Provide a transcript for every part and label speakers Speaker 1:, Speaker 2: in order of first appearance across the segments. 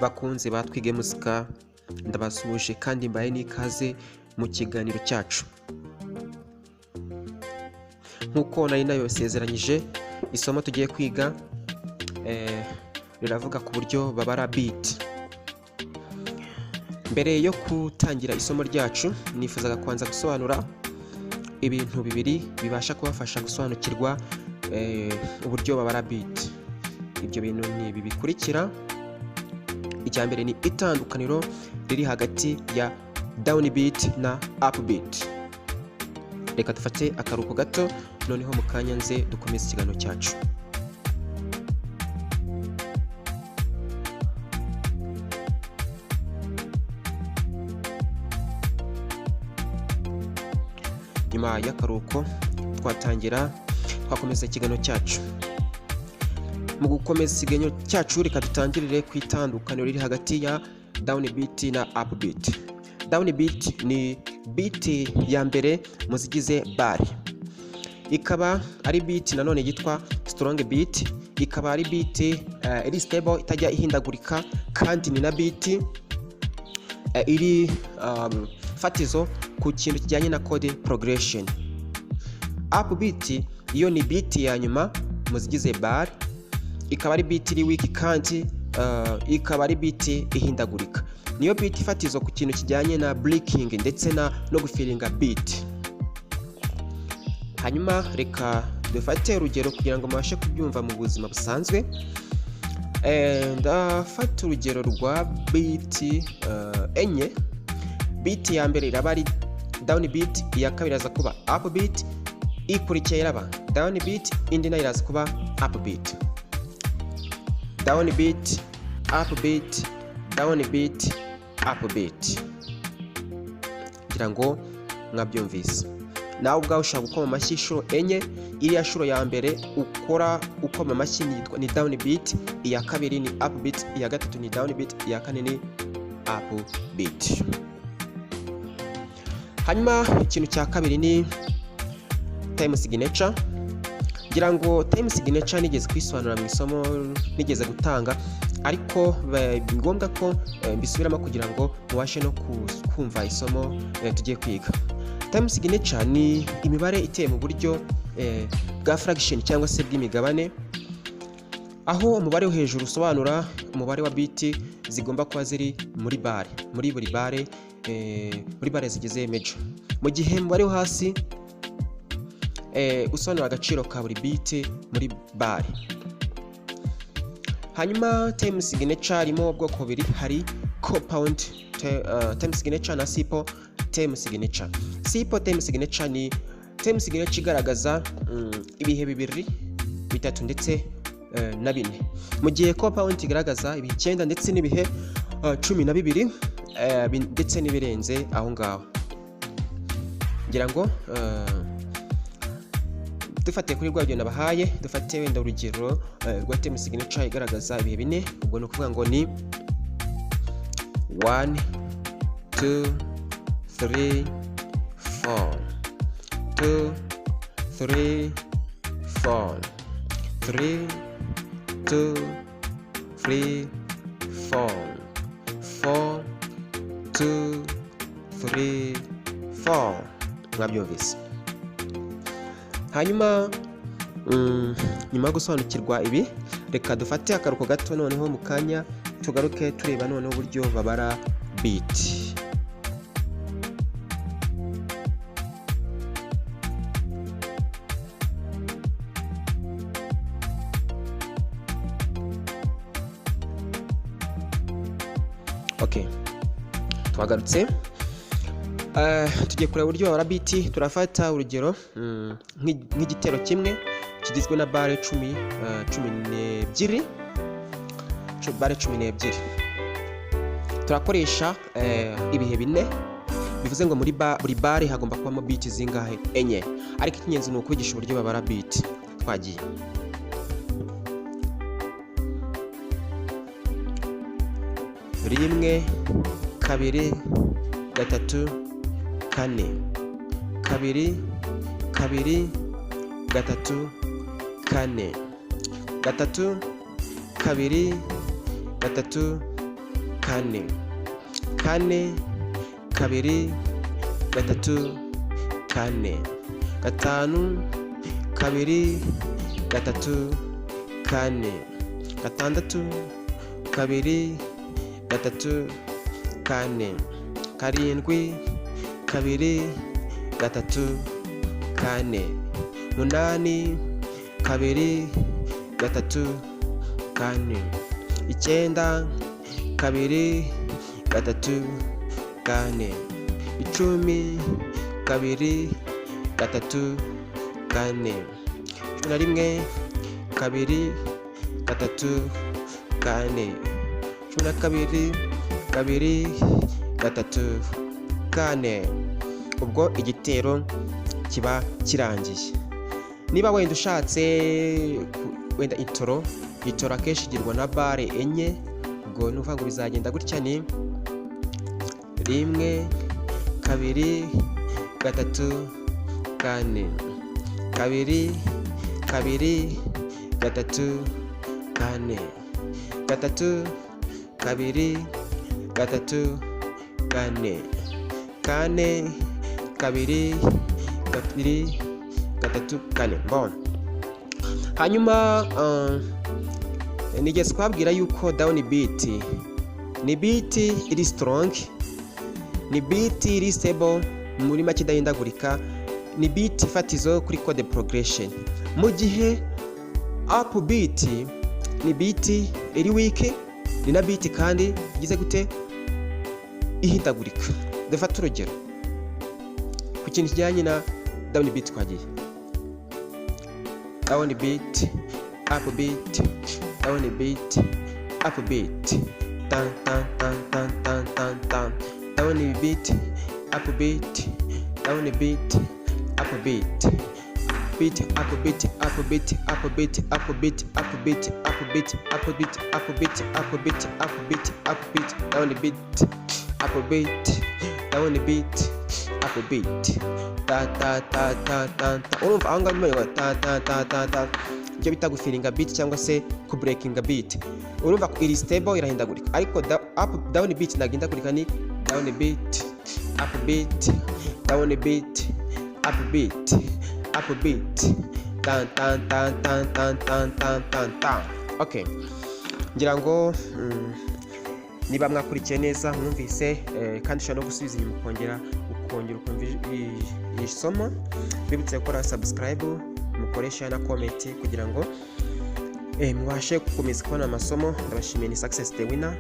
Speaker 1: Bakunzi ba Twige Muzika, ndabasuhuje kandi mbaye n'ikaze mu kiganiro cyacu. Nk'uko nari nabibasezeranyije, isomo tugiye kwiga riravuga ku buryo babara beat. Mbere yo gutangira isomo ryacu, nifuzaga kubanza gusobanura ibintu bibiri bibasha kubafasha gusobanukirwa uburyo babara beat. Ibyo bintu ni ibi bikurikira: Icya mbere ni itandukaniro riri hagati ya down beat na up beat. Reka dufate akaruhuko gato, noneho mu kanya nze dukomeze ikiganiro cyacu. Nyuma y'akaruhuko twatangira, twakomeza ikiganiro cyacu. Mu gukomeza ikiganiro cyacu, reka dutangirire ku itandukaniro riri hagati ya down beat na up beat. Down beat ni beat ya mbere mu zigize bar, ikaba ari beat nanone yitwa strong beat, ikaba ari beat iri stable, itajya ihindagurika, kandi ni na beat iri fatizo ku kintu kijyanye na chord progression. Up beat iyo ni beat ya nyuma mu zigize bar, ikaba ari beat iri weak kandi ikaba ari beat ihindagurika. Niyo beat ifatizo ku kintu kijyanye na breaking ndetse na no gufillinga beat. Hanyuma reka dufate urugero kugira ngo mubashe kubyumva mu buzima busanzwe. Ndafata urugero rwa beat enye. Beat ya mbere iraba ari down beat, iya kabiri iraza kuba up beat, ikurikiye iraba down beat, indi nayo iraza kuba up beat. Down beat, up beat, down beat, up beat. Ngira ngo mwabyumvise. Nawe ubwawe ushobora gukoma amashyi inshuro enye. Iriya nshuro ya mbere ukora ukoma amashyi ni down beat, iya kabiri ni up beat, iya gatatu ni down beat, iya kane ni up beat. Hanyuma ikintu cya kabiri ni time signature. Ngira ngo time signature nigeze kwisobanura mu isomo nigeze gutanga, ariko ni ngombwa ko mbisubiramo kugira ngo mubashe no kumva isomo tugiye kwiga. Time signature ni imibare iteye mu buryo bwa fraction cyangwa se bw'imigabane, aho umubare wo hejuru usobanura umubare wa beat zigomba kuba ziri muri bar, muri buri bar, muri bar zigize major, mu gihe umubare wo hasi usobanura agaciro ka buri beat muri bar. Hanyuma time signature harimo ubwoko bubiri: hari compound time signature na simple time signature. Simple time signature ni time signature igaragaza ibihe bibiri, bitatu ndetse na bine, mu gihe compound igaragaza ibihe icyenda ndetse n'ibihe 12 ndetse n'ibirenze aho ngaho. Ngira ngo dufatiye kuri rwa rugero nabahaye, dufate wenda urugero rwa time signature igaragaza ibihe bine. Ubwo ni ukuvuga ngo ni 1, 2, 3, 4, 2, 3, 4, 3, 2, 3, 4, 4, 2, 3, 4. Mwabyumvise. Hanyuma nyuma yo gusobanukirwa ibi, reka dufate akaruhuko gato, noneho mu kanya tugaruke tureba noneho uburyo babara beat. Okay, twagarutse. Tugiye kureba uburyo babara beat. Turafata urugero nk'igitero kimwe kigizwe na bar 12, bar 12. Turakoresha ibihe bine, bivuze ngo muri buri bar hagomba kubamo beat zingahe? Enye. Ariko icy'ingenzi ni ukwigisha uburyo babara beat. Twagiye: rimwe, kabiri, gatatu, kane, kabiri, kabiri, gatatu, kane, gatatu, kabiri, gatatu, kane, kane, kabiri, gatatu, kane, gatanu, kabiri, gatatu, kane, gatandatu, kabiri, gatatu, kane, karindwi, kabiri, gatatu, kane, munani, kabiri, gatatu, kane, icyenda, kabiri, gatatu, kane, 10, kabiri, gatatu, kane, 11, kabiri, gatatu, kane, 12, kabiri, gatatu, kane. Ubwo igitero kiba kirangiye. Niba wenda ushatse wenda intro, intro akenshi igirwa na barre enye. Ubwo ni ukuvuga ngo bizagenda gutya: ni rimwe, kabiri, gatatu, kane, kabiri, kabiri, gatatu, kane, gatatu, kabiri, gatatu, kane, kane, kabiri, kabiri, gatatu, kane. Mbona hanyuma nigeze kubabwira yuko down beat ni beat iri strong, ni beat iri stable, muri make idahindagurika, ni beat fatizo kuri chord progression, mu gihe up beat ni beat iri weak, ni na beat kandi igize gute? Ihindagurika. Dufate urugero ku kintu kijyanye na down beat. Twagiye: down beat, up beat, down beat, up beat, tan tan tan tan tan tan tan, down beat, up beat, down beat, up beat, beat, up beat, up beat, up beat, up beat, up beat, up beat, up beat, up beat, up beat, up beat, up beat, down beat, up beat, down beat, up beat, ta ta ta ta ta ta. Urumva aho ngaho ngo ta ta ta ta ta, ibyo bita gufillinga beat cyangwa se kubreakinga beat. Urumva ko iri stable, irahindagurika, ariko up down beat ntabwo ihindagurika, ni down beat, up beat, down beat, up beat, up beat, tan tan tan tan tan tan tan tan tan. Okay, ngira ngo niba mwakurikiye neza mwumvise, kandi ushobora no gusubiza inyuma ukongera ukumva isomo. Bibutse gukora subscribe, mukoresha na comment kugira ngo mubashe gukomeza kubona amasomo. Ndabashimiye, ni Success the Winner.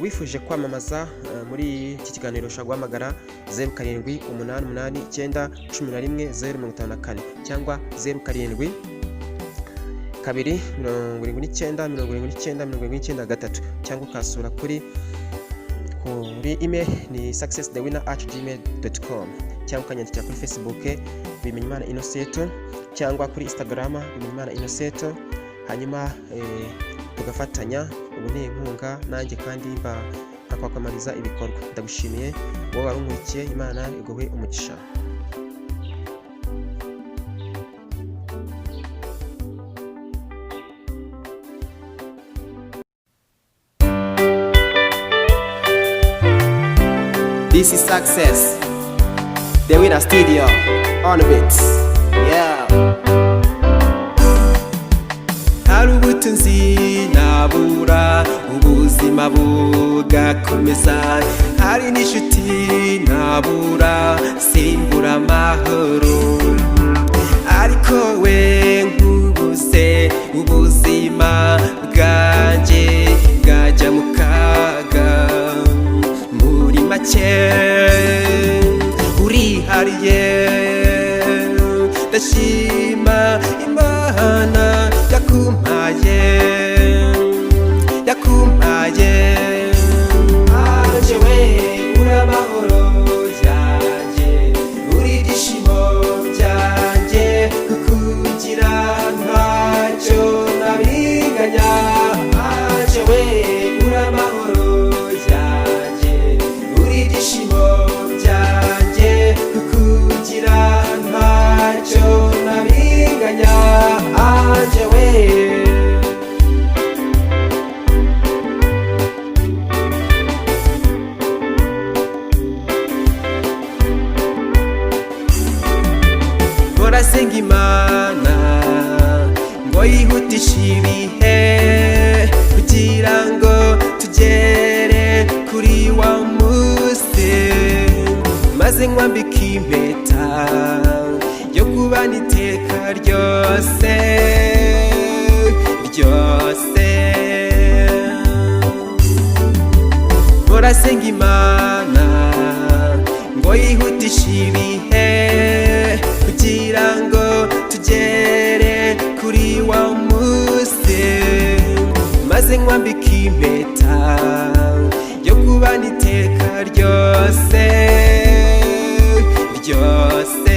Speaker 1: Wifuje kwamamaza muri iki kiganiro, ushobora guhamagara 0788911054 cyangwa 07279979 93, cyangwa ukasura kuri email ni successthewinner@gmail.com, cyangwa ukanyandikira kuri Facebook Bimenyimana Innocent, cyangwa kuri Instagram Bimenyimana Innocent, hanyuma tugafatanya. Ubu ni inkunga nanjye kandi mba nkakwakamariza ibikorwa. Ndagushimiye wowe wari unkurikiye, Imana iguhe umugisha.
Speaker 2: This is Success, The Winner Studio, on beats. Yeah.
Speaker 3: Hari ubutunzi nabura ubuzima bugakomeza, hari n'inshuti nabura simbura amahoro, ariko we nkubuze ubuzima bwanjye bwajya mu kaga. Muri make urihariye, ndashima Imana yakumpaye, yakumpaye. Anje we, uri amahoro yanjye, uri ibyishimo byanjye, kukugira ntacyo nabinganya. Anje we, uri amahoro yanjye, uri ibyishimo byanjye, kukugira ntacyo nabinganya. Anje we. Impeta yo kubana iteka ryose ryose. Murasenga Imana ngo yihutishe ibihe kugira ngo tugere kuri wa munsi, maze nkwambike impeta yo kubana iteka ryose ryose.